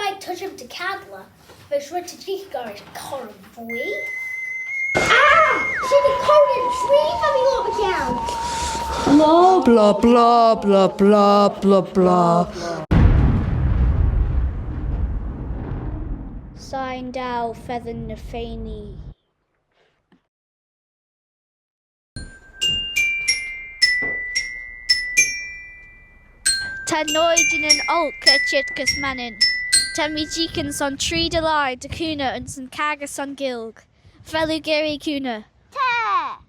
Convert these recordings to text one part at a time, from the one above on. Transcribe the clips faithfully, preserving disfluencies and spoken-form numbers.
Like tuittym ta cadley, veih'n red ta jeeaghyn goll rish corran bwoaie. Ah! She did corran tree for me over down. Blah, blah, blah, blah, blah, blah, blah, blah. Shegin dou feddyn ny fenee. Ta noidyn olk er çheet gys Mannin. Ta mee jeeaghyn son tree dy leih dy cooney ayns yn caggey son Gaelg. Vel oo geearree cooney? Ta!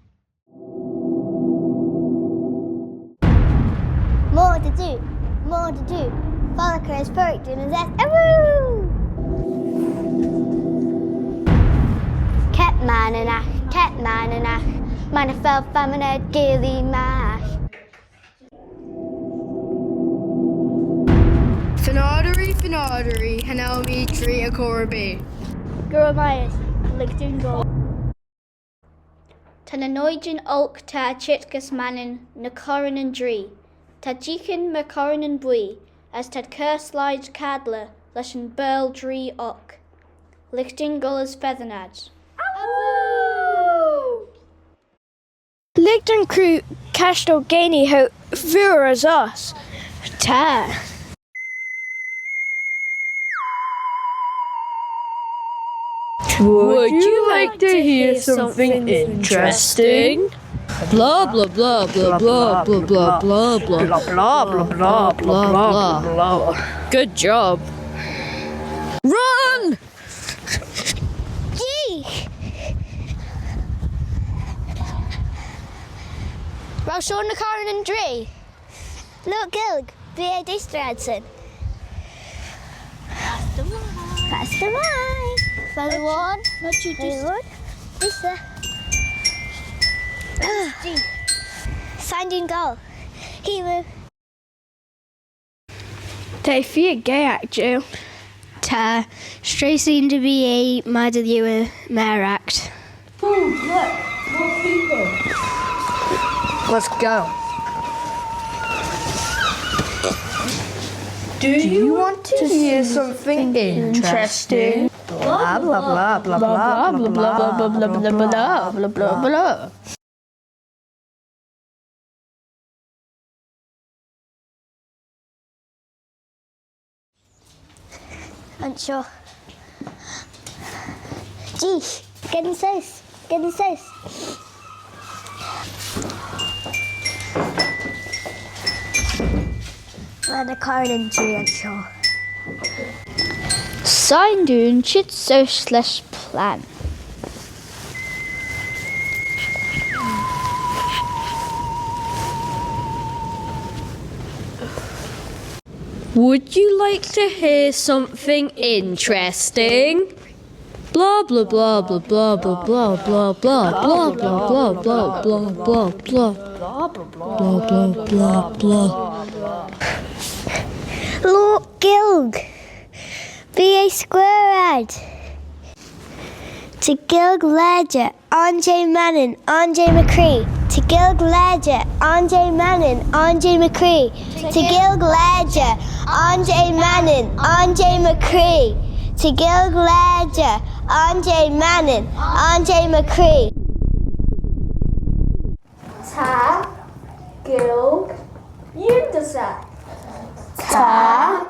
Moddey doo, moddey doo, follick as purrick dooin as est, awoo! Keayrt Manninagh, keayrt Manninagh, mannagh vel feddyn dy ghilly magh. Fy-noardaghey, fy-noardaghey, cha nel mee tree er chor erbee. Gura mie, lhig dooin goll. Ta ny noidyn olk ta çheet gys Mannin ny corranyn dree. Ta jeeaghyn myr corranyn bwoaie, as t'ad cur sleih cadley lesh yn Baarle dree oc. Lhig dooin goll as feddyn ad. Lhig dooin croo cashtal geayney cho vooar as uss. Ta. Would you like to hear something interesting? Blah, blah, blah, blah, blah, blah, blah, blah, blah, blah, blah, blah, blah, blah, blah. Good job. Run! Jeeagh! Row shoh ny corranyn dree? Loayrt Gaelg, bee eh dys dt'adsyn. Fastyr mie. Fastyr mie. Vel oo ayn? Not you, just... Vel oo ayn? Dys eh. Shegin dooin goll. Hee woo. T'eh feer geyre, Jill. Ta, s'treishtee dy bee eh myr dy liooar myr aght. Ooh, look, more people. Let's go. Do you want to hear something interesting? Blah, blah, blah, blah, blah, blah, blah, blah, blah, blah, blah. Ayns shoh. Jeeagh, geddyn seose, geddyn seose. Va ny corranyn dree ayns shoh. Shegin dooin çheet seose lesh plan. Would you like to hear something interesting? Blah, blah, blah, blah, blah, blah, blah, blah, blah, blah, blah, blah, blah, blah, blah, blah, blah, blah, blah, blah. Loayrt Gaelg. Bee eh scuirr ad. Ta Gaelg lajer, ayrn jeh Mannin, ayrn jeh my chree. Ta Gaelg lajer, ayrn jeh Mannin, ayrn jeh my chree. Ta Gaelg lajer, ayrn jeh Mannin, ayrn jeh my chree. Ta Gaelg lajer, ayrn jeh Mannin, ayrn jeh my chree. Ta Gaelg iuindusagh. Ta